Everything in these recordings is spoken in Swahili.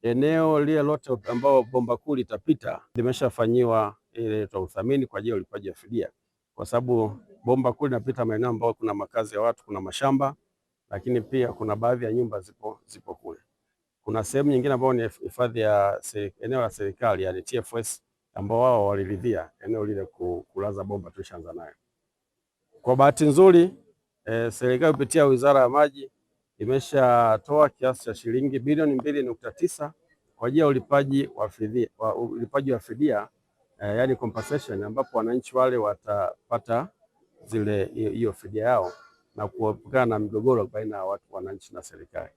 Eneo lile lote ambao bomba kuu litapita limeshafanyiwa ile uthamini kwa ajili ya ulipaji wa fidia, kwa sababu bomba kuu linapita maeneo ambayo kuna makazi ya watu, kuna mashamba, lakini pia kuna baadhi ya nyumba zipo kule. Kuna sehemu nyingine ambayo ni hifadhi ya eneo la serikali, yani TFS, ambao wao waliridhia eneo lile kulaza bomba, tulishaanza nayo. Kwa bahati nzuri serikali kupitia Wizara ya Maji imeshatoa kiasi cha shilingi bilioni 2.9 kwa ajili ya ulipaji wa fidia yani compensation, ambapo wananchi wale watapata zile hiyo fidia yao na kuepukana na migogoro baina ya watu wananchi na serikali.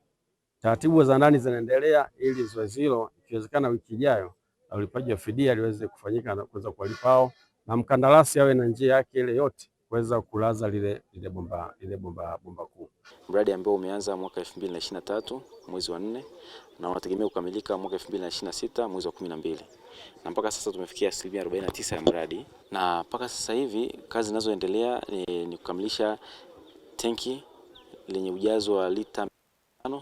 Taratibu za ndani zinaendelea ili zoezi hilo ikiwezekana wiki ijayo na ulipaji wa fidia liweze kufanyika na kuweza kuwalipa hao, na mkandarasi awe na njia yake ile yote kuweza kulaza lile bomba kuu. Mradi ambao umeanza mwaka 2023 mwezi wa 4 na unategemea kukamilika mwaka 2026 mwezi wa 12, na mpaka sasa tumefikia asilimia 49 ya mradi, na mpaka sasa hivi kazi zinazoendelea ni kukamilisha tenki lenye ujazo wa lita 5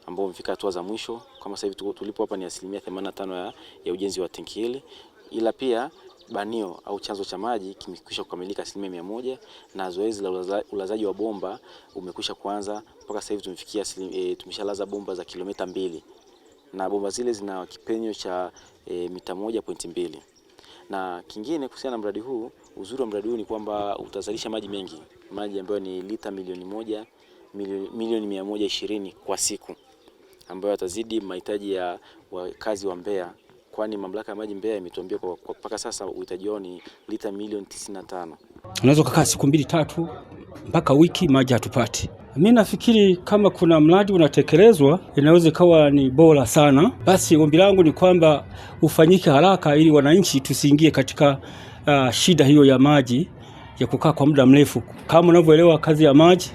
ambao umefika hatua za mwisho. Kama sasa hivi tulipo hapa ni asilimia 85 ya ujenzi wa tenki hili, ila pia banio au chanzo cha maji kimekwisha kukamilika asilimia 100 na zoezi la ulazaji wa bomba umekwisha kuanza. Mpaka sasa hivi tumefikia tumeshalaza bomba za kilomita 2 na bomba zile zina kipenyo cha mita 1.2. Na kingine kuhusiana na mradi huu, uzuri wa mradi huu ni kwamba utazalisha maji mengi, maji ambayo ni lita milioni 1 milioni 120 kwa siku, ambayo yatazidi mahitaji ya wakazi wa Mbeya, kwani mamlaka ya maji Mbeya imetuambia kwa mpaka sasa uhitaji wao ni lita milioni 95. Unaweza kukaa siku mbili tatu mpaka wiki maji hatupati. Mi nafikiri kama kuna mradi unatekelezwa inaweza ikawa ni bora sana. Basi ombi langu ni kwamba ufanyike haraka ili wananchi tusiingie katika shida hiyo ya maji ya kukaa kwa muda mrefu. Kama unavyoelewa kazi ya maji,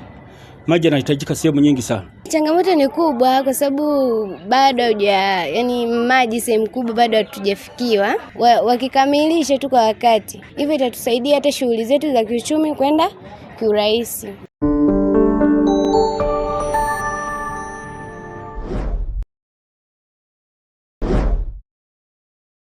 maji yanahitajika sehemu nyingi sana. Changamoto ni kubwa kwa sababu bado hauja, yani maji sehemu kubwa bado hatujafikiwa. Wakikamilisha tu kwa wakati, hivyo itatusaidia hata shughuli zetu za kiuchumi kwenda kiurahisi.